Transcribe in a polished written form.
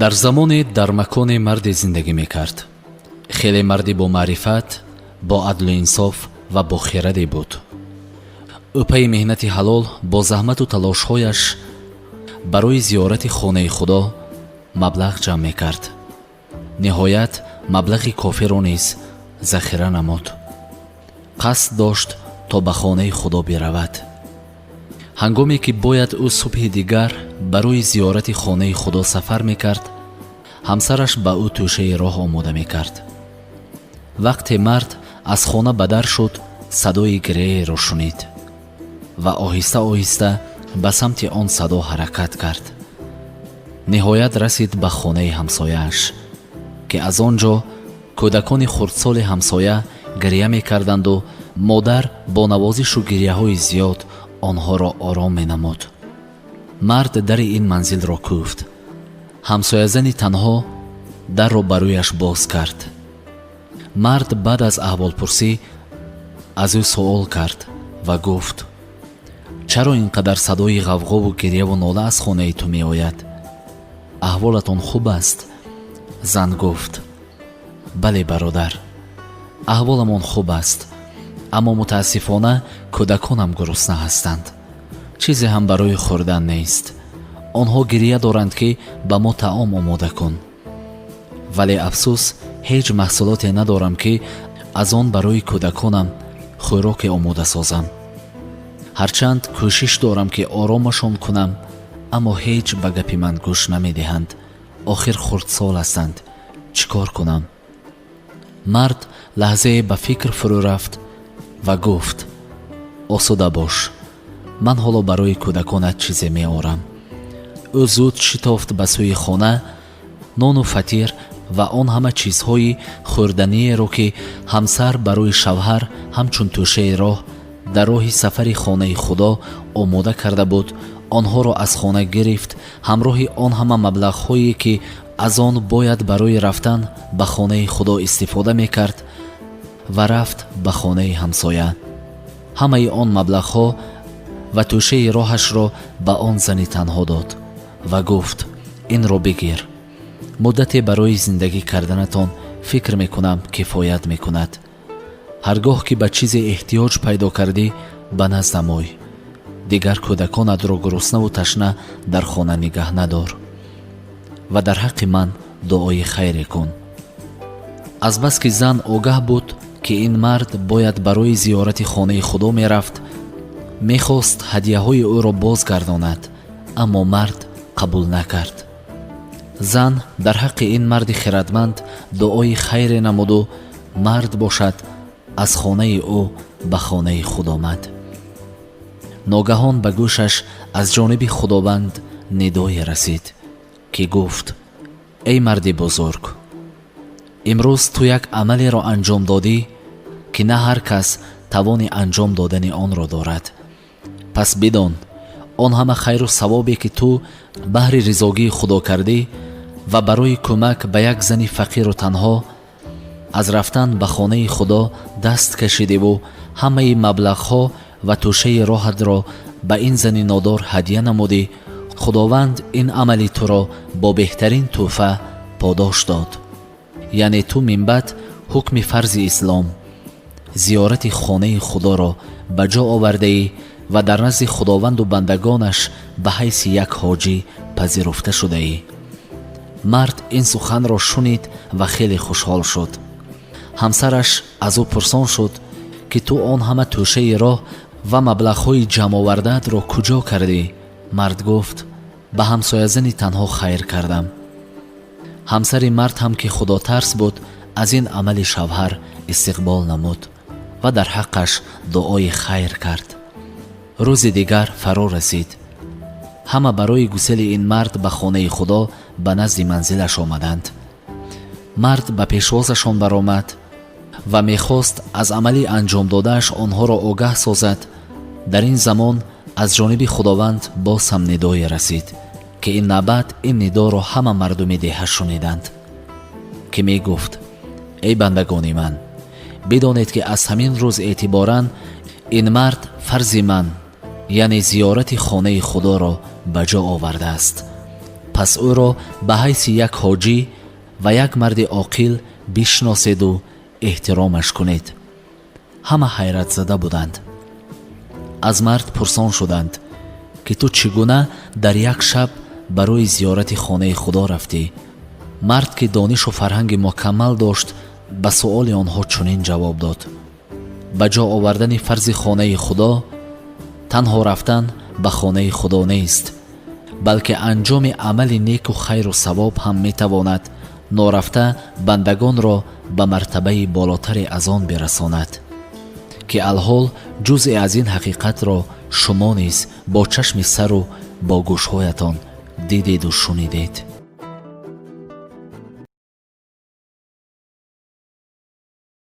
Дар замоне, дар маконе марде зиндагӣ мекард. Хеле марди бомаърифат, бо адлу инсоф ва бохираде буд. Ӯ пайи меҳнати ҳалол, бо заҳмату талошҳояш барои зиёрати хонаи Худо маблағ ҷамъ мекард. Ниҳоят, маблағи кофиро низ захира намуд. Қасд дошт, то ба хонаи Худо биравад. Ҳангоме ки бояд ӯ субҳи дигар барои зиёрати хонаи Худо сафар мекард, ҳамсараш ба ӯ тӯшаи роҳ омода мекард. Вақте мард аз хона ба дар шуд, садои гиряеро шунид ва оҳиста оҳиста ба самти он садо ҳаракат кард. Ниҳоят расид ба хонаи ҳамсояаш, ки аз он ҷо кӯдакони хурдсоли ҳамсоя гиря мекарданду модар бо навозишу гиряҳои зиёд онҳоро ором менамуд. Мард дари ин манзилро кӯфт. Ҳамсоязани танҳо дарро ба рӯяш боз кард. Мард баъд аз аҳволпурсӣ аз ӯ суол кард ва гуфт: «Чаро ин қадар садои ғавғову гиряву нола аз хонаи ту меояд? Аҳволатон хуб аст?» Зан гуфт: «Бале, бародар, аҳволамон хуб аст, аммо мутаассифона кӯдаконам гурусна ҳастанд. Чизе ҳам барои хӯрдан нест. Онҳо гирия доранд, ки ба мо таом омода кун, вале афсӯс, ҳеҷ маҳсулоте надорам, ки аз он барои кӯдаконам хӯроке омода созам. Ҳарчанд кӯшиш дорам, ки оромашон кунам, аммо ҳеҷ ба гапи ман гӯш намедиҳанд. Охир хурдсол ҳастанд. Чӣ кор кунам?» Мард лаҳзае ба фикр фурӯ рафт ва гуфт: «Осуда бош, ман ҳоло барои кӯдаконат чизе меорам». Ӯ зуд шитофт ба сӯи хона. Нону фатир ва он ҳама чизҳои хӯрданиеро, ки ҳамсар барои шавҳар ҳамчун тӯшаи роҳ дар роҳи сафари хонаи Худо омода карда буд, онҳоро аз хона гирифт, ҳамроҳи он ҳама маблағҳое, ки аз он бояд барои рафтан ба хонаи Худо истифода мекард, ва рафт ба хонаи ҳамсоя. Ҳамаи он маблағҳо ва тӯшаи роҳашро ба он зани танҳо дод ва гуфт: «Инро бигир, муддате барои зиндагӣ карданатон, фикр мекунам, кифоят мекунад. Ҳар гоҳ ки ба чизе эҳтиёҷ пайдо кардӣ, ба наздам ой. Дигар кӯдаконатро гуруснаву ташна дар хона нигаҳ надор ва дар ҳаққи ман дуои хайре кун». Азбаски зан огаҳ буд, ки ин мард бояд барои зиёрати хонаи Худо мерафт, мехост ҳадияҳои ӯро бозгардонад, аммо мард қабул накард. Зан дар ҳаққи ин марди хирадманд дуои хайре намуду мард бошад, аз хонаи ӯ ба хонаи худ омад. Ногаҳон ба гӯшаш аз ҷониби Худованд нидое расид, ки гуфт: «Эй марди бузург, имрӯз ту як амалеро анҷом додӣ, ки на ҳар кас тавони анҷом додани онро дорад. Пас бидон, он ҳама хайру савобе, ки ту баҳри ризогии Худо кардӣ ва барои кӯмак ба як зани фақиру танҳо аз рафтан ба хонаи Худо даст кашидиву ҳамаи маблағҳо ва тӯшаи роҳатро ба ин зани нодор ҳадя намудӣ, Худованд ин амали туро бо беҳтарин тӯҳфа подош дод. Яъне ту минбаъд ҳукми фарзи ислом, зиёрати хонаи Худоро ба ҷо овардаӣ ва дар назди Худованду бандагонаш ба ҳайси як ҳоҷӣ пазируфта шудаӣ». Мард ин суханро шунид ва хеле хушҳол шуд. Ҳамсараш аз ӯ пурсон шуд, ки ту он ҳама тӯшаи роҳ ва маблағҳои ҷамъовардаатро куҷо кардӣ? Мард гуфт: «Ба ҳамсоязани танҳо хайр кардам». Ҳамсари мард ҳам, ки худотарс буд, аз ин амали шавҳар истиқбол намуд ва дар ҳаққаш дуои хайр кард. Рӯзи дигар фаро расид. Ҳама барои гусели ин мард ба хонаи Худо ба назди манзилаш омаданд. Мард ба пешвозашон баромад ва мехост аз амали анҷомдодааш онҳоро огаҳ созад. Дар ин замон аз ҷониби Худованд боз ҳам нидое расид, ки ин навбат ин нидоро ҳама мардуми деҳа шуниданд, ки мегуфт: «Эй бандагони ман, бидонед, ки аз ҳамин рӯз эътиборан ин мард фарзи ман, яъне зиёрати хонаи Худоро ба ҷо овардааст. Пас Пас ӯро ба ҳайси як ҳоҷӣ ва як марди оқил бишноседу эҳтиромаш кунед. Ҳама ҳайратзада буданд. Аз мард пурсон шуданд, ки ту чӣ гуна дар як шаб барои зиёрати хонаи Худо рафтӣ? Мард, ки донишу фарҳанги мукаммал дошт, ба суоли онҳо чунин ҷавоб дод: ба ҷо овардани фарзи хонаи Худо танҳо рафтан ба хонаи Худо нест, балки анҷоми амали неку хайру савоб ҳам метавонад норафта бандагонро ба мартабаи болотаре аз он бирасонад, ки алҳол ҷузъе аз ин ҳақиқатро шумо низ бо чашми сару бо гӯшҳоятон дидеду шунидед.